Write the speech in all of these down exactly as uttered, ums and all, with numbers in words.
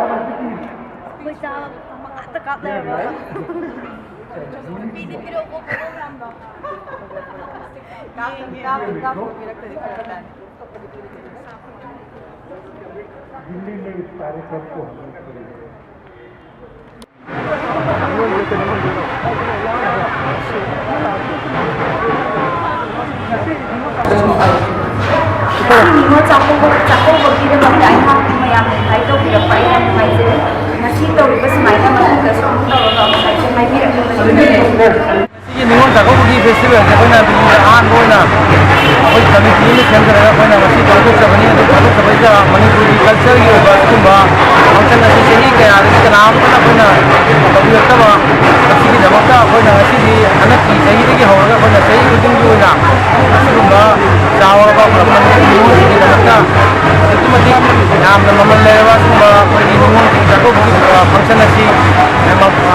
ꯑꯩꯈꯣꯏ ꯆꯥꯕ ꯐꯪꯕ ꯉꯥꯛꯇ ꯀꯥꯞ ꯂꯩꯔꯕ꯫ ꯅꯨꯄꯤꯗꯤ ꯄꯤꯔꯛꯑꯣ, ꯄꯤꯔꯛꯑꯣ ꯃꯌꯥꯝꯗꯣ꯫ ꯀꯥꯞꯇ, ꯀꯥꯞꯇ, ꯀꯥꯞꯇ ꯄꯤꯔꯛꯇꯗꯤ ꯈꯔ ꯐꯗꯥꯅꯤ꯫ दिल्ली में इस कार्यक्रम को हमने शुरू किया। ꯉꯁꯤ ꯅꯤꯉꯣꯜ ꯆꯥꯛꯀꯧꯕ, ꯆꯥꯛꯀꯧꯕꯒꯤꯗꯃꯛꯇ ꯑꯩꯍꯥꯛꯄꯨ ꯃꯌꯥꯝꯅ ꯏꯟꯚꯥꯏꯠ ꯇꯧꯕꯤꯔꯛꯄ ꯑꯩ ꯌꯥꯝ ꯅꯨꯡꯉꯥꯏꯖꯔꯤ꯫ ꯉꯁꯤ ꯇꯧꯔꯤꯕ ꯁꯨꯃꯥꯏꯅ ꯃꯊꯪꯗꯁꯨ ꯑꯃꯨꯛ ꯇꯧꯔꯒ ꯑꯃꯨꯛ ꯍꯥꯏꯖ-, ꯍꯥꯏꯕꯤꯔꯛꯅꯕ꯫ ꯉꯁꯤꯒꯤ ꯅꯤꯉꯣꯜ ꯆꯥꯛꯀꯧꯕꯒꯤ ꯐꯦꯁꯇꯤꯚꯦꯜꯁꯦ ꯑꯩꯈꯣꯏꯅ ꯗꯤꯜꯂꯤꯗ ꯑꯍꯥꯟꯕ ꯑꯣꯏꯅ ꯑꯩꯈꯣꯏ ꯀꯃꯤꯇꯤ ꯑꯃ ꯁꯦꯝꯖꯔꯒ ꯑꯩꯈꯣꯏꯅ ꯉꯁꯤ ꯄꯥꯡꯊꯣꯛꯆꯕꯅꯤ꯫ ꯑꯗꯨ ꯄꯥꯡꯊꯣꯛꯆꯕꯁꯤꯗ ꯃꯅꯤꯄꯨꯔꯒꯤ ꯀꯜꯆꯔꯒꯤ ꯑꯣꯏꯕ ꯁꯤꯒꯨꯝꯕ ꯐꯪꯁꯟ ꯑꯁꯤ ꯆꯍꯤ ꯀꯌꯥꯗꯒꯤ ꯀꯅꯥꯝꯇꯅ ꯑꯩꯈꯣꯏꯅ ꯇꯧꯕꯤꯔꯛꯇꯕ, ꯃꯁꯤꯒꯤꯗꯃꯛꯇ ꯑꯩꯈꯣꯏꯅ ꯉꯁꯤꯗꯤ ꯍꯟꯗꯛꯀꯤ ꯆꯍꯤꯗꯒꯤ ꯍꯧꯔꯒ ꯑꯩꯈꯣꯏꯅ ꯆꯍꯤ ꯈꯨꯗꯤꯡꯒꯤ ꯑꯣꯏꯅ ꯑꯁꯤꯒꯨꯝꯕ ꯆꯥꯎꯔꯕ ꯅꯤꯉꯣꯜꯁꯤꯡꯒꯤꯗꯃꯛꯇ ꯑꯗꯨꯛꯀꯤ ꯃꯇꯤꯛ ꯌꯥꯝꯅ ꯃꯃꯜ ꯂꯩꯔꯕ ꯑꯁꯤꯒꯨꯝꯕ ꯑꯩꯈꯣꯏꯒꯤ ꯅꯤꯉꯣꯜꯁꯤꯡ ꯆꯥꯛꯀꯧꯕꯒꯤ ꯐꯪꯁꯟ ꯑꯁꯤ ꯃꯄꯨꯡ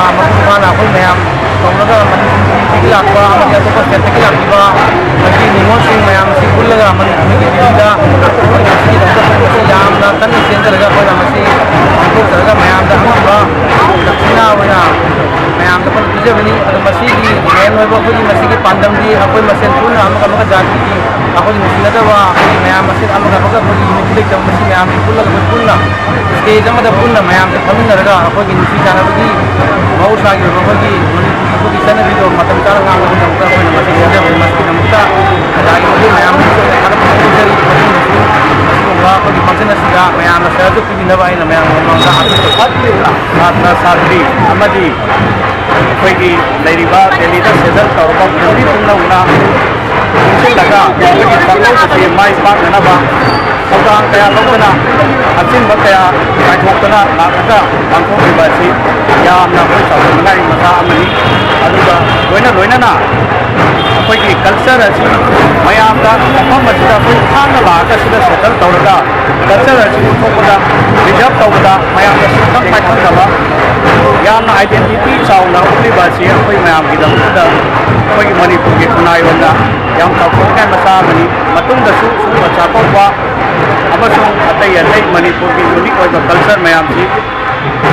ꯐꯥꯅ ꯑꯩꯈꯣꯏ ꯃꯌꯥꯝ ꯇꯧꯔꯒ ꯃꯅꯤꯄꯨꯔꯒꯤ ꯂꯥꯛꯄ ꯑꯃꯗꯤ ꯑꯇꯣꯞꯄ ꯁ꯭ꯇꯦꯠꯇꯒꯤ ꯂꯥꯛꯄꯤꯕ ꯃꯩꯇꯩ ꯅꯤꯉꯣꯜꯁꯤꯡ ꯃꯌꯥꯝꯁꯤ ꯄꯨꯜꯂꯒ ꯃꯅꯤꯄꯨꯔꯒꯤ ꯗꯤꯜꯂꯤꯗ ꯑꯩꯈꯣꯏꯅ ꯁꯤꯒꯤꯗꯃꯛꯇ ꯊꯣꯛꯄꯁꯤ ꯌꯥꯝꯅ ꯀꯟꯅ ꯆꯦꯟꯖꯔꯒ ꯑꯩꯈꯣꯏꯅ ꯃꯁꯤ ꯄꯥꯡꯊꯣꯛꯆꯔꯒ ꯃꯌꯥꯝꯗ ꯑꯍꯥꯟꯕ ꯗꯛꯁꯤꯅꯥ ꯑꯣꯏꯅ ꯃꯌꯥꯝꯗ ꯑꯩꯈꯣꯏꯅ ꯄꯤꯖꯕꯅꯤ꯫ ꯑꯗꯣ ꯃꯁꯤꯒꯤ ꯃꯦꯟ ꯑꯣꯏꯕ ꯑꯩꯈꯣꯏꯒꯤ ꯃꯁꯤꯒꯤ ꯄꯥꯟꯗꯝꯗꯤ ꯑꯩꯈꯣꯏ ꯃꯁꯦꯟ ꯄꯨꯟꯅ ꯑꯃꯒ ꯑꯃꯒ ꯖꯥꯇꯤꯒꯤ ꯑꯩꯈꯣꯏꯒꯤ ꯅꯨꯡꯁꯤꯅꯗꯕ ꯑꯩꯈꯣꯏꯒꯤ ꯃꯌꯥꯝ ꯃꯁꯦꯟ ꯑꯃꯒ ꯑꯃꯒ ꯑꯩꯈꯣꯏꯒꯤ ꯌꯨꯅꯤꯇꯤ ꯂꯩꯇꯕ ꯃꯁꯤ ꯃꯌꯥꯝꯁꯤ ꯄꯨꯜꯂꯒ ꯑꯩꯈꯣꯏ ꯄꯨꯟꯅ ꯁ꯭ꯇꯦꯖ ꯑꯃꯗ ꯄꯨꯟꯅ ꯃꯌꯥꯝꯁꯦ ꯐꯝꯃꯤꯟꯅꯔꯒ ꯑꯩꯈꯣꯏꯒꯤ ꯅꯨꯡꯁꯤ ꯆꯥꯟꯅꯕꯒꯤ ꯃꯍꯧꯁꯥꯒꯤ ꯑꯣꯏꯕ ꯑꯩꯈꯣꯏꯒꯤ ꯃꯅꯤꯄꯨꯔꯒꯤ ꯑꯩꯈꯣꯏꯒꯤ ꯆꯠꯅꯕꯤꯗꯣ ꯃꯇꯝ ꯆꯥꯅ ꯉꯥꯛꯅꯕꯒꯤꯗꯃꯛꯇ ꯑꯩꯈꯣꯏꯅ ꯃꯁꯤ ꯁꯤꯟꯖꯕꯅꯤ꯫ ꯃꯁꯤꯒꯤꯗꯃꯛꯇ ꯄ꯭ꯔꯖꯥꯒꯤ ꯃꯇꯦꯡ ꯃꯌꯥꯝ ꯑꯃꯁꯨ ꯊꯥꯒꯠꯄ ꯐꯣꯡꯗꯣꯛꯆꯔꯤ꯫ ꯃꯁꯤꯒꯨꯝꯕ ꯑꯩꯈꯣꯏꯒꯤ ꯐꯪꯁꯟ ꯑꯁꯤꯗ ꯃꯌꯥꯝꯅ ꯁꯔꯨꯛ ꯄꯤꯕꯤꯅꯕ ꯑꯩꯅ ꯃꯌꯥꯝꯒꯤ ꯃꯃꯥꯡꯗ ꯍꯥꯞꯆꯔꯤ꯫ ꯁꯥꯇ꯭ꯔ ꯁꯥꯇ꯭ꯔꯤ ꯑꯃꯗꯤ ꯑꯩꯈꯣꯏꯒꯤ ꯂꯩꯔꯤꯕ ꯗꯦꯜꯂꯤꯗ ꯁꯦꯇꯜ ꯇꯧꯔꯕ ꯐꯦꯃꯤꯂꯤ ꯄꯨꯝꯅꯃꯛꯅ ꯄꯨꯟꯁꯤꯜꯂꯒ ꯑꯩꯈꯣꯏꯒꯤ ꯆꯥꯛꯀꯧꯕꯁꯤ ꯃꯥꯏ ꯄꯥꯛꯅꯅꯕ ꯊꯧꯗꯥꯡ ꯀꯌꯥ ꯂꯧꯗꯨꯅ, ꯑꯆꯤꯟꯕ ꯀꯌꯥ ꯀꯥꯏꯊꯣꯛꯇꯅ ꯂꯥꯛꯂꯒ ꯄꯥꯡꯊꯣꯛꯂꯤꯕ ꯑꯁꯤ ꯌꯥꯝꯅ ꯑꯩꯈꯣꯏ ꯆꯥꯎꯊꯣꯛꯅꯤꯡꯉꯥꯏ ꯃꯆꯥꯛ ꯑꯃꯅꯤ꯫ ꯑꯗꯨꯒ ꯂꯣꯏꯅ ꯂꯣꯏꯅꯅ ꯑꯩꯈꯣꯏꯒꯤ ꯀꯜꯆꯔ ꯑꯁꯤ ꯃꯌꯥꯝꯗ ꯃꯐꯝ ꯑꯁꯤꯗ ꯑꯩꯈꯣꯏ ꯍꯥꯟꯅ ꯂꯥꯛꯑꯒ ꯁꯤꯗ ꯁꯦꯇꯜ ꯇꯧꯔꯒ ꯀꯜꯆꯔ ꯑꯁꯤ ꯎꯠꯊꯣꯛꯄꯗ, ꯄ꯭ꯔꯤꯖꯥꯕ ꯇꯧꯕꯗ ꯃꯌꯥꯝꯅ ꯁꯨꯡꯈꯪ ꯃꯥꯏꯈꯪꯗꯕ ꯌꯥꯝꯅ ꯑꯥꯏꯗꯦꯟꯇꯤꯇꯤ ꯆꯥꯎꯅ ꯎꯠꯂꯤꯕ ꯑꯁꯤ ꯑꯩꯈꯣꯏ ꯃꯌꯥꯝꯒꯤꯗꯃꯛꯇ ꯑꯩꯈꯣꯏꯒꯤ ꯃꯅꯤꯄꯨꯔꯒꯤ ꯈꯨꯟꯅꯥꯏ ꯑꯣꯏꯅ ꯌꯥꯝ ꯆꯥꯎꯊꯣꯛꯅꯤꯡꯉꯥꯏ ꯃꯆꯥ ꯑꯃꯅꯤ꯫ ꯃꯇꯨꯡꯗꯁꯨ ꯁꯤꯒꯨꯝꯕ ꯆꯥꯛꯀꯧꯕ ꯑꯃꯁꯨꯡ ꯑꯇꯩ ꯑꯇꯩ ꯃꯅꯤꯄꯨꯔꯒꯤ ꯌꯨꯅꯤꯛ ꯑꯣꯏꯕ ꯀꯜꯆꯔ ꯃꯌꯥꯝꯁꯤ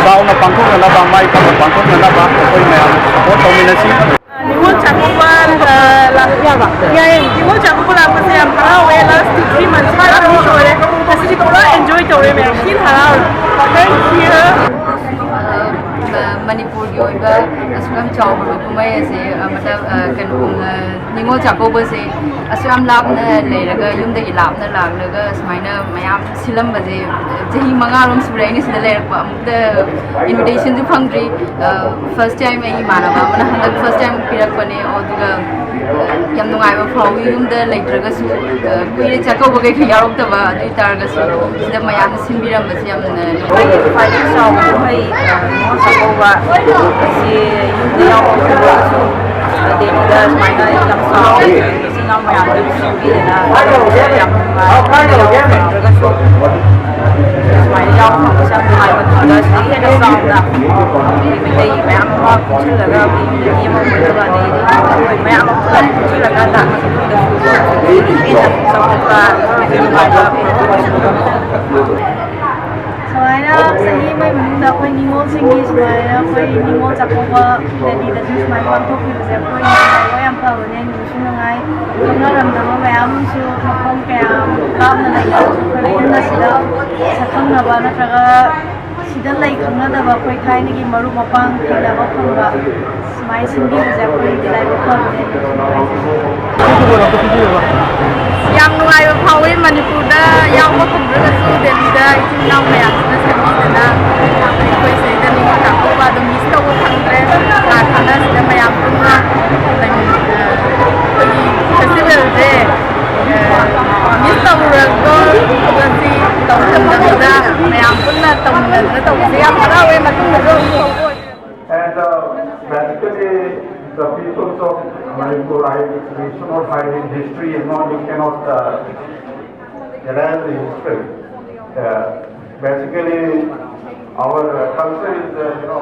ꯆꯥꯎꯅ ꯄꯥꯡꯊꯣꯛꯅꯅꯕ, ꯃꯥꯏ ꯄꯥꯛꯅ ꯄꯥꯡꯊꯣꯛꯅꯅꯕ ꯑꯩꯈꯣꯏ ꯃꯌꯥꯝ ꯁꯄꯣꯔꯠ ꯇꯧꯃꯤꯟꯅꯁꯤ꯫ ꯅꯤꯉꯣꯜ ꯆꯥꯛꯀꯧꯕ, ꯑ, ꯂꯥꯛ-, ꯌꯥꯏꯌꯦ꯫ ꯅꯤꯉꯣꯜ ꯆꯥꯛꯀꯧꯕ ꯂꯥꯛꯄꯁꯦ ꯌꯥꯝ ꯍꯔꯥꯎꯋꯦ꯫ Last two three months ꯍꯔꯥꯎꯕ ꯂꯣꯏꯔꯦ꯫ ꯉꯁꯤꯗꯤ ꯄꯨꯔꯥ enjoy ꯇꯧꯔꯦ ꯃꯌꯥꯝ꯫ ꯊꯤꯅ ꯍꯔꯥꯎꯔꯦ꯫ Thank you꯫ ꯑ, ꯃꯅꯤꯄꯨꯔꯒꯤ ꯑꯣꯏꯕ ꯑꯁꯨꯛ ꯌꯥꯝ ꯆꯥꯎꯕ ꯀꯨꯝꯍꯩ ꯑꯁꯦ, ꯑ, ꯃꯇꯝ, ꯑ, ꯀꯩꯅꯣ, ꯑ, ꯅꯤꯉꯣꯜ ꯆꯥꯛꯀꯧꯕꯁꯦ ꯑꯁꯨꯛ ꯌꯥꯝ ꯂꯥꯞꯅ ꯂꯩꯔꯒ, ꯌꯨꯝꯗꯒꯤ ꯂꯥꯞꯅ ꯂꯥꯛꯂꯒ ꯁꯨꯃꯥꯏꯅ ꯃꯌꯥꯝ ꯁꯤꯜꯂꯝꯕꯁꯦ ꯆꯍꯤ ꯃꯉꯥꯔꯣꯝ ꯁꯨꯔꯦ ꯑꯩꯅ ꯁꯤꯗ ꯂꯩꯔꯛꯄ꯫ ꯑꯃꯨꯛꯇ invitation ꯁꯨ ꯐꯪꯗ꯭ꯔꯤ꯫ ꯑ, first time ꯑꯩ ꯏꯃꯥꯟꯅꯕ ꯑꯃꯅ ꯍꯟꯗꯛ first time ꯄꯤꯔꯛꯄꯅꯦ꯫ ꯑꯗꯨꯒ, ꯑ, ꯌꯥꯝ ꯅꯨꯡꯉꯥꯏꯕ ꯐꯥꯎꯏ꯫ ꯌꯨꯝꯗ ꯂꯩꯇ꯭ꯔꯒꯁꯨ, ꯑ, ꯀꯨꯏꯔꯦ ꯆꯥꯛꯀꯧꯕ ꯀꯩꯀꯩ ꯌꯥꯎꯔꯛꯇꯕ꯫ ꯑꯗꯨ ꯑꯣꯏ ꯇꯥꯔꯒꯁꯨ ꯁꯤꯗ ꯃꯌꯥꯝꯅ ꯁꯤꯟꯕꯤꯔꯝꯕꯁꯦ ꯌꯥꯝꯅ ꯅꯨꯡꯉꯥꯏ꯫ ꯑꯩꯒꯤ ꯈ꯭ꯋꯥꯏꯗꯒꯤ ꯆꯥꯎꯕ ꯀꯨꯝꯍꯩ, ꯑ, ꯅꯤꯉꯣꯜ ꯆꯥꯛꯀꯧꯕ ꯑꯁꯤ ꯌꯨꯝꯗ ꯌꯥꯎꯕ ꯐꯪꯗ꯭ꯔꯒꯁꯨ, ꯑ, ꯗꯦꯜꯂꯤꯗ ꯁꯨꯃꯥꯏꯅ ꯌꯥꯝ ꯆꯥꯎꯅ ꯏꯆꯤꯜ ꯏꯅꯥꯎ ꯃꯌꯥꯝꯗ ꯁꯤꯟꯕꯤꯗꯅ ꯌꯥꯝ ꯅꯨꯡꯉꯥꯏ꯫ ꯌꯥꯎꯕ ꯐꯪꯗ꯭ꯔꯒꯁꯨ ꯁꯨꯃꯥꯏꯅ ꯌꯥꯎꯕ ꯐꯪꯕꯁꯦ ꯌꯥꯝ ꯅꯨꯡꯉꯥꯏꯕ꯫ ꯑꯗꯨꯒ ꯁꯤꯗꯒꯤ ꯍꯦꯟꯅ ꯆꯥꯎꯅ ꯑꯩꯈꯣꯏ ꯃꯩꯇꯩ ꯃꯌꯥꯝ ꯑꯃ ꯄꯨꯟꯁꯤꯜꯂꯒ ꯑꯩꯈꯣꯏ ꯌꯨꯝꯗ ꯃꯤ ꯑꯃ ꯑꯣꯏꯅꯕ, ꯑꯗꯒꯤꯗꯤ ꯑꯩꯈꯣꯏ ꯃꯌꯥꯝ ꯑꯃ ꯄꯨꯂꯞ ꯄꯨꯟꯁꯤꯜꯂꯒ ꯂꯥꯛꯄ ꯃꯇꯨꯡꯗꯁꯨ ꯁꯤꯗꯒꯤ ꯍꯦꯟꯅ ꯆꯥꯎꯈꯠꯄ ꯅꯨꯡꯉꯥꯏꯕ ꯁꯨꯃꯥꯏꯅ ꯆꯍꯤ ꯑꯃꯒꯤ ꯃꯅꯨꯡꯗ ꯑꯩꯈꯣꯏ ꯅꯤꯉꯣꯜꯁꯤꯡꯒꯤ ꯁꯨꯃꯥꯏꯅ ꯑꯩꯈꯣꯏ ꯅꯤꯉꯣꯜ ꯆꯥꯛꯀꯧꯕ ꯗꯦꯜꯂꯤꯗꯁꯨ ꯁꯨꯃꯥꯏꯅ ꯄꯥꯡꯊꯣꯛꯄꯤꯕꯁꯦ ꯑꯩꯈꯣꯏ ꯌꯥꯝ ꯍꯔꯥꯎꯕ, ꯌꯥꯝ ꯐꯕꯅꯦ꯫ ꯅꯨꯡꯁꯨ ꯅꯨꯡꯉꯥꯏ꯫ ꯈꯪꯅꯔꯝꯗꯕ ꯃꯌꯥꯝ ꯑꯃꯁꯨ ꯃꯐꯝ ꯀꯌꯥ ꯂꯥꯞꯅ ꯂꯩꯕ ꯑꯩꯈꯣꯏ ꯄꯨꯟꯅ ꯁꯤꯗ ꯁꯛꯈꯪꯅꯕ ꯅꯠꯇ꯭ꯔꯒ ꯁꯤꯗ ꯂꯩ ꯈꯪꯅꯗꯕ ꯑꯩꯈꯣꯏ ꯊꯥꯏꯅꯒꯤ ꯃꯔꯨꯞ ꯃꯄꯥꯡ ꯊꯦꯡꯅꯕ ꯐꯪꯕ ꯁꯨꯃꯥꯏꯅ ꯁꯤꯟꯕꯤꯕꯁꯦ ꯑꯩꯈꯣꯏꯒꯤꯗꯤ ꯂꯥꯏꯕꯛ ꯐꯕꯅꯦ꯫ ꯌꯥꯝ ꯅꯨꯡꯉꯥꯏꯕ ꯐꯥꯎꯋꯤ꯫ ꯃꯅꯤꯄꯨꯔꯗ ꯌꯥꯎꯕ ꯐꯪꯗ꯭ꯔꯒꯁꯨ ꯗꯦꯜꯂꯤꯗ ꯏꯆꯤꯟ ꯏꯅꯥꯎ ꯃꯌꯥꯝꯁꯤꯅ ꯁꯦꯝꯕꯤꯗꯅ ꯑꯩꯈꯣꯏ ꯁꯤꯗ ꯅꯤꯉꯣꯜ ꯆꯥꯛꯀꯧꯕ ꯑꯗꯨꯝ miss ꯇꯧꯕ ꯐꯪꯗ꯭ꯔꯦ꯫ ꯂꯥꯛꯇꯅ ꯁꯤꯗ ꯃꯌꯥꯝ ꯄꯨꯟꯅ ꯑꯩꯈꯣꯏꯒꯤ festival ꯇꯧꯔꯒ ꯊꯕꯛ ꯑꯁꯤ ꯇꯧꯔꯝꯗꯕꯗ ꯃꯌꯥꯝ ꯄꯨꯟꯅ ꯇꯧꯃꯤꯟꯅꯗꯅ ꯇꯧꯕꯁꯦ ꯌꯥꯝ ꯍꯔꯥꯎꯋꯦ꯫ ꯃꯇꯨꯡꯗꯁꯨ ꯑꯃꯨꯛ ꯇꯧꯕ ꯑꯣꯏꯔꯁꯨ꯫ And uh, basically, the peoples of Manipur, I, we should not hide in history, and no, you cannot uh, erase the history. Uh, basically, our uh, culture is, uh, you know,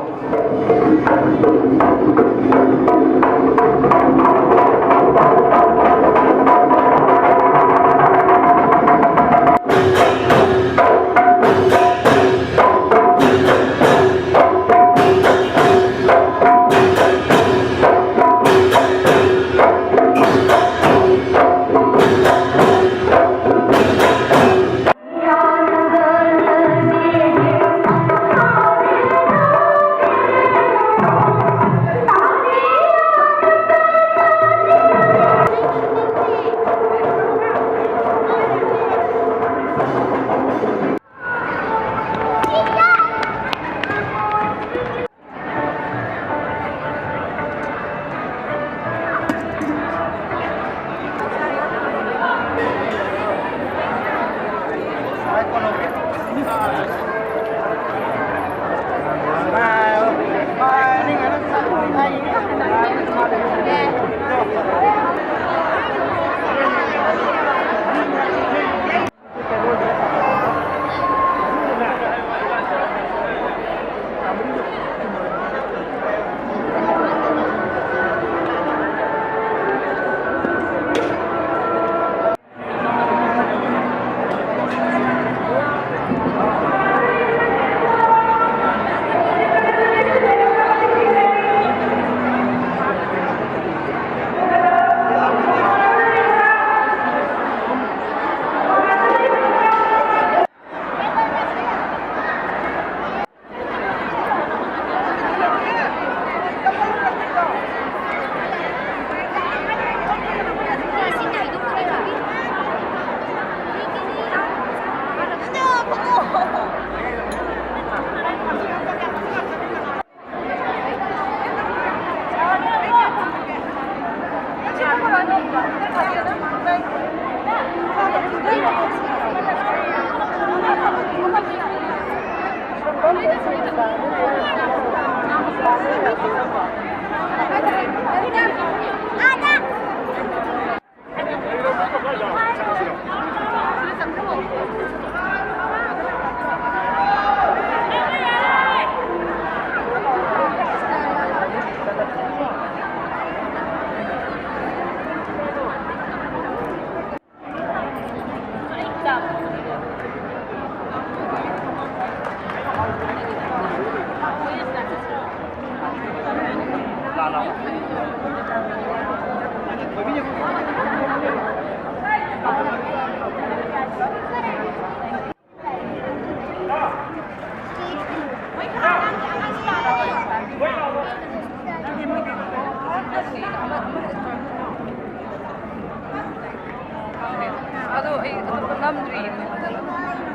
ꯑꯗꯣ ꯑꯩ ꯑꯇꯣꯞꯄ ꯅꯝꯗ꯭ꯔꯤꯌꯦ꯫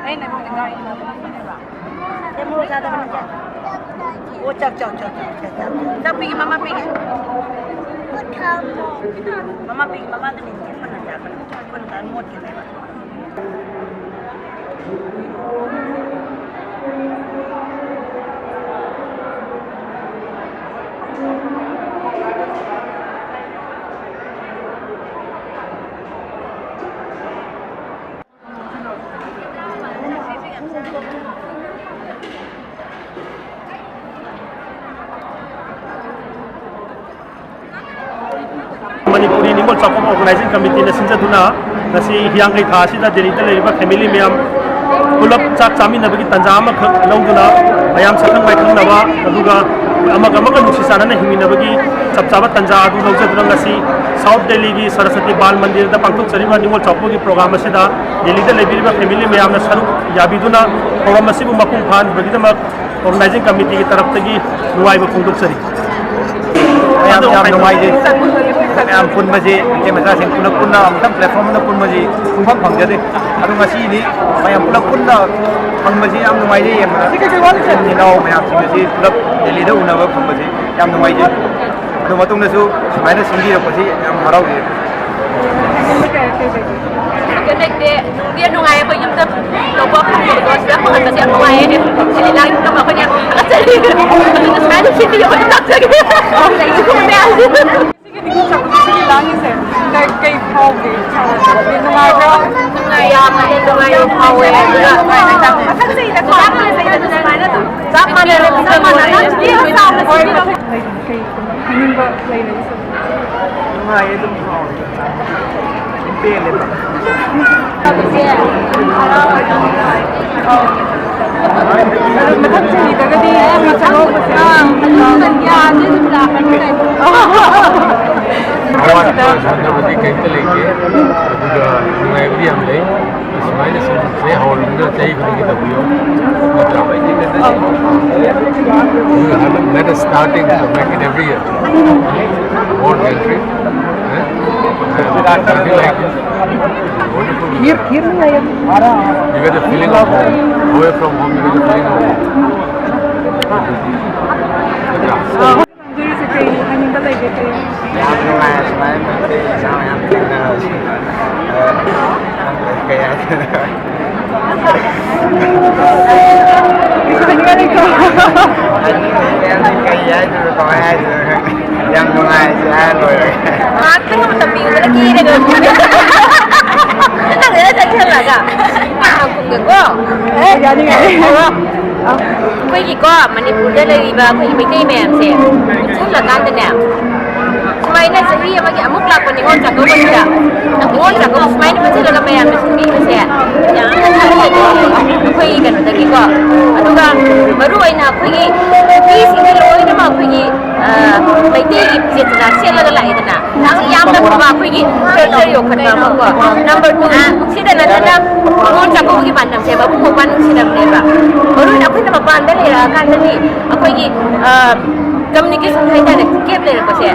ꯑꯩꯅ ꯒꯥꯔꯤ ꯅꯝꯕꯅꯦꯕ꯫ ꯑꯣ, ꯆꯥꯛ, ꯆꯥꯛ, ꯆꯥꯛ, ꯆꯥꯛ, ꯆꯥꯛ, ꯆꯥꯛ꯫ ꯆꯥꯛ ꯄꯤꯒꯦ, ꯃꯃꯥ ꯄꯤꯒꯦ꯫ ꯃꯃꯥ ꯄꯤꯒꯦ, ꯃꯃꯥꯗꯅꯦ꯫ ꯑꯩꯈꯣꯏꯅ ꯆꯥꯕꯅꯦ꯫ ꯑꯩꯈꯣꯏꯅ ꯆꯥꯕ ꯃꯣꯠꯈꯤꯅꯦꯕ꯫ ꯃꯅꯤꯄꯨꯔꯤ ꯅꯤꯉꯣꯜ ꯆꯥꯛꯀꯧꯕ ꯑꯣꯔꯒꯅꯥꯏꯖꯤꯡ ꯀꯃꯤꯇꯤꯅ ꯁꯤꯟꯖꯗꯨꯅ ꯉꯁꯤ ꯍꯤꯌꯥꯡꯒꯩ ꯊꯥ ꯑꯁꯤꯗ ꯗꯦꯜꯂꯤꯗ ꯂꯩꯔꯤꯕ ꯐꯦꯃꯤꯂꯤ ꯃꯌꯥꯝ ꯄꯨꯂꯞ ꯆꯥꯛ ꯆꯥꯃꯤꯟꯅꯕꯒꯤ ꯇꯥꯟꯖꯥ ꯑꯃꯈꯛ ꯂꯧꯗꯨꯅ, ꯃꯌꯥꯝ ꯁꯛꯈꯪ ꯃꯥꯏꯈꯪꯅꯕ, ꯑꯗꯨꯒ ꯑꯃꯒ ꯑꯃꯒ ꯅꯨꯡꯁꯤ ꯆꯥꯟꯅꯅ ꯍꯤꯡꯃꯤꯟꯅꯕꯒꯤ ꯆꯞ ꯆꯥꯕ ꯇꯥꯟꯖꯥ ꯑꯗꯨ ꯂꯧꯖꯗꯨꯅ ꯉꯁꯤ ꯁꯥꯎꯠ ꯗꯦꯜꯂꯤꯒꯤ ꯁꯔꯁꯋꯇꯤ ꯕꯥꯜ ꯃꯟꯗꯤꯔꯗ ꯄꯥꯡꯊꯣꯛꯆꯔꯤꯕ ꯅꯤꯉꯣꯜ ꯆꯥꯛꯀꯧꯕꯒꯤ ꯄ꯭ꯔꯣꯒ꯭ꯔꯥꯝ ꯑꯁꯤꯗ ꯗꯦꯜꯂꯤꯗ ꯂꯩꯕꯤꯔꯤꯕ ꯐꯦꯃꯤꯂꯤ ꯃꯌꯥꯝꯅ ꯁꯔꯨꯛ ꯌꯥꯕꯤꯗꯨꯅ ꯊꯧꯔꯝ ꯑꯁꯤꯕꯨ ꯃꯄꯨꯡ ꯐꯥꯍꯟꯕꯒꯤꯗꯃꯛ ꯑꯣꯔꯒꯅꯥꯏꯖꯤꯡ ꯀꯃꯤꯇꯤꯒꯤ ꯇꯔꯞꯇꯒꯤ ꯅꯨꯡꯉꯥꯏꯕ ꯐꯣꯡꯗꯣꯛꯆꯔꯤ꯫ ꯃꯌꯥꯝ ꯌꯥꯝ ꯅꯨꯡꯉꯥꯏꯖꯩ꯫ ꯃꯌꯥꯝ ꯄꯨꯟꯕꯁꯤ, ꯃꯩꯇꯩ ꯃꯆꯥꯁꯤꯡ ꯄꯨꯂꯞ ꯄꯨꯟꯅ ꯑꯃꯨꯛꯇꯪ ꯄ꯭ꯂꯦꯠꯐꯣꯝ ꯑꯃꯗ ꯄꯨꯟꯕꯁꯤ ꯄꯨꯡꯐꯪ ꯐꯪꯖꯗꯦ꯫ ꯑꯗꯣ ꯉꯁꯤꯗꯤ ꯃꯌꯥꯝ ꯄꯨꯂꯞ ꯄꯨꯟꯅ ꯐꯪꯕꯁꯤ ꯌꯥꯝ ꯅꯨꯡꯉꯥꯏꯖꯩ꯫ ꯌꯦꯡꯕꯗ ꯏꯆꯤꯟ ꯏꯅꯥꯎ ꯃꯌꯥꯝꯁꯤꯡ ꯑꯁꯤ ꯄꯨꯂꯞ ꯗꯦꯜꯂꯤꯗ ꯎꯅꯕ ꯐꯪꯕꯁꯤ ꯌꯥꯝ ꯅꯨꯡꯉꯥꯏꯖꯩ꯫ ꯑꯗꯨ ꯃꯇꯨꯡꯗꯁꯨ ꯁꯨꯃꯥꯏꯅ ꯁꯤꯟꯕꯤꯔꯛꯄꯁꯤ ꯌꯥꯝ ꯍꯔꯥꯎꯖꯩ꯫ ꯀꯩꯝ ꯂꯩꯇꯦ꯫ ꯅꯨꯡꯗꯤ ꯌꯥꯝ ꯅꯨꯡꯉꯥꯏꯌꯦ꯫ ꯑꯩꯈꯣꯏ ꯌꯨꯝꯗ ꯂꯧꯕ ꯐꯪꯕꯗꯣ ꯁꯤꯗ ꯐꯪꯍꯟꯕꯁꯦ ꯌꯥꯝ ꯅꯨꯡꯉꯥꯏꯌꯦ꯫ ꯁꯤꯗꯤ ꯂꯥꯏ ꯌꯨꯝꯗ ꯑꯗꯨꯅ ꯁꯨꯃꯥꯏꯅ ꯁꯤꯠꯇ ꯌꯧꯍꯜꯂꯛꯆꯒꯦ꯫ ꯁꯤꯒꯤ ꯂꯥꯡꯉꯤꯁꯦ ꯀꯩ, ꯀꯩ ꯐꯥꯎꯒꯦ? ꯅꯨꯡꯉꯥꯏꯕ꯭ꯔꯥ? ꯅꯨꯡꯉꯥꯏ, ꯌꯥꯝꯅ ꯅꯨꯡꯉꯥꯏꯕ ꯐꯥꯎꯋꯦ꯫ ꯑꯗꯨꯒ ꯃꯊꯪ ꯆꯍꯤꯗ ꯈ꯭ꯋꯥꯏ ꯃꯊꯪ ꯆꯍꯤꯗ ꯑꯗꯨꯃꯥꯏꯅ ꯑꯗꯨꯝ ꯆꯞ ꯃꯥꯟꯅꯅ, ꯆꯞ ꯃꯥꯟꯅꯅ ꯍꯣꯏ, ꯃꯊꯪ ꯆꯍꯤꯗ ꯀꯩ ꯍꯥꯏꯅꯤꯡꯕ ꯂꯩꯔꯦ? ꯅꯨꯡꯉꯥꯏꯌꯦ, ꯑꯗꯨꯝ ꯐꯥꯎꯋꯦ꯫ ꯄꯦꯜꯂꯦꯕ꯫ ꯑꯗꯨ ꯃꯊꯪ ꯆꯍꯤꯗꯒꯗꯤ ꯑꯃ ꯆꯠꯍꯧꯕꯁꯦ꯫ ꯑꯥ, ꯑꯗꯨ ꯌꯥꯗꯦ, ꯑꯗꯨꯝ ꯂꯥꯛꯀꯅꯤ ꯀꯩꯅꯣ꯫ ꯑꯋꯥꯠꯄ ꯁꯣꯟꯊꯕꯗꯤ ꯀꯩꯝꯇ ꯂꯩꯇꯦ꯫ ꯑꯗꯨꯒ ꯅꯨꯡꯉꯥꯏꯕꯗꯤ ꯌꯥꯝ ꯂꯩ꯫ ꯑꯁꯨꯃꯥꯏꯅ ꯁꯨꯝ ꯆꯍꯤ ꯍꯧꯔꯕꯅꯤꯅ ꯆꯍꯤ ꯈꯨꯗꯤꯡꯒꯤ ꯇꯧꯕꯤꯌꯣ꯫ ꯅꯠꯇ꯭ꯔꯥ? You haven't met a starting to make it every year. More entry. Eh? I feel like wonderful. You get the feeling of home. Away from home, you get the feeling of home. ꯈꯪꯗꯣꯏꯁꯦ ꯀꯩ ꯍꯥꯏꯅꯤꯡꯕ ꯂꯩꯒꯦ, ꯀꯩ? ꯌꯥꯝ ꯅꯨꯡꯉꯥꯏ ꯁꯨꯃꯥꯏꯅ ꯃꯩꯇꯩ ꯏꯆꯤꯟ ꯏꯅꯥꯎ ꯌꯥꯝ ꯊꯦꯡꯅꯕꯁꯦ꯫ ꯑ, ꯈꯪꯗꯦ ꯀꯩ ꯍꯥꯏꯗꯣꯏꯅꯣ꯫ ꯀꯩ ꯍꯥꯏꯗꯣꯏꯅꯣ, ꯀꯃꯥꯏ ꯍꯥꯏꯗꯣꯏꯅꯣ ꯈꯪꯗꯦ꯫ ꯌꯥꯝ ꯅꯨꯡꯉꯥꯏ ꯁꯤ ꯍꯥꯏꯔ ꯂꯣꯏꯔꯦ꯫ ꯉꯥꯏꯍꯥꯛꯇꯪ ꯃꯇꯝ ꯄꯤꯌꯨꯗꯅ ꯀꯦꯔꯒ꯫ ꯅꯪ ꯅꯊꯟ ꯈꯜꯂꯒ꯫ ꯉꯥꯏꯈꯣꯀꯣ꯫ ꯑꯦ, ꯌꯥꯅꯤ, ꯌꯥꯅꯤ꯫ ꯑꯩꯈꯣꯏꯒꯤꯀꯣ ꯃꯅꯤꯄꯨꯔꯗ ꯂꯩꯔꯤꯕ ꯑꯩꯈꯣꯏꯒꯤ ꯃꯩꯇꯩ ꯃꯌꯥꯝꯁꯦ ꯄꯨꯟꯁꯤꯜꯂꯀꯥꯟꯗꯅꯦ, ꯁꯨꯃꯥꯏꯅ ꯆꯍꯤ ꯑꯃꯒꯤ ꯑꯃꯨꯛ ꯂꯥꯛꯄ ꯅꯤꯉꯣꯜ ꯆꯥꯛꯀꯧꯕꯁꯤꯗ, ꯅꯤꯉꯣꯜ ꯆꯥꯛꯀꯧꯕ ꯁꯨꯃꯥꯏꯅ ꯄꯨꯟꯁꯤꯜꯂꯒ ꯃꯌꯥꯝꯅ ꯁꯤꯟꯕꯤꯕꯁꯦ ꯌꯥꯝꯅ ꯊꯥꯒꯠꯆꯔꯤ ꯑꯩꯈꯣꯏꯒꯤ ꯀꯩꯅꯣꯗꯒꯤꯀꯣ꯫ ꯑꯗꯨꯒ ꯃꯔꯨ ꯑꯣꯏꯅ ꯑꯩꯈꯣꯏꯒꯤ ꯅꯨꯄꯤꯁꯤꯡꯁꯦ ꯂꯣꯏꯅꯃꯛ ꯑꯩꯈꯣꯏꯒꯤ, ꯑ, ꯃꯩꯇꯩꯒꯤ ꯐꯤꯖꯦꯠ ꯆꯤꯟꯖꯥꯛ ꯁꯦꯠꯂꯒ ꯂꯥꯛꯑꯦꯗꯅ, ꯁꯤ ꯌꯥꯝꯅ ꯐꯕ ꯑꯩꯈꯣꯏꯒꯤ culture ꯌꯣꯛꯈꯠꯄ ꯑꯃꯀꯣ꯫ Number two, ꯁꯤꯗ ꯅꯠꯇꯅ ꯅꯤꯉꯣꯜ ꯆꯥꯛꯀꯧꯕꯒꯤ ꯄꯥꯟꯗꯝꯁꯦ ꯃꯕꯨꯡ ꯃꯧꯄ꯭ꯋꯥ ꯅꯨꯡꯁꯤꯅꯕꯅꯦꯕ꯫ ꯃꯔꯨ ꯑꯣꯏꯅ ꯑꯩꯈꯣꯏꯅ ꯃꯄꯥꯟꯗ ꯂꯩꯔꯛꯑꯀꯥꯟꯗꯗꯤ ꯑꯩꯈꯣꯏꯒꯤ, ꯑ, communication ꯍꯥꯏꯇꯥꯔꯦ, gap ꯂꯩꯔꯛꯄꯁꯦ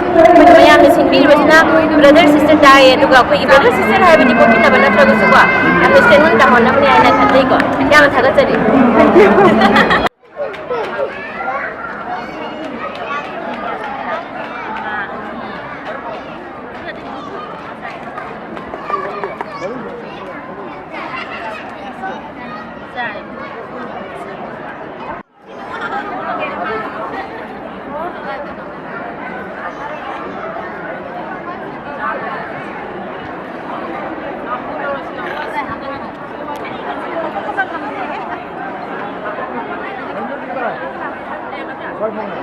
ꯃꯌꯥꯝꯅ ꯁꯤꯟꯕꯤꯔꯤꯕꯁꯤꯅ brother sister ꯇꯥꯏꯌꯦ, ꯑꯗꯨꯒ ꯑꯩꯈꯣꯏꯒꯤ brother sister ꯍꯥꯏꯕꯗꯤ ꯄꯣꯛꯃꯤꯟꯅꯕ ꯅꯠꯇ꯭ꯔꯒꯁꯨꯀꯣ, ꯌꯥꯝꯅ ꯆꯦꯡꯉꯨꯟ ꯇꯥꯍꯣꯟꯅꯕꯅꯦ ꯍꯥꯏꯅ ꯈꯟꯖꯩꯀꯣ꯫ ꯌꯥꯝꯅ ꯊꯥꯒꯠꯆꯔꯤ꯫ ꯈ꯭ꯋꯥꯏ ꯐꯥꯎꯅ꯫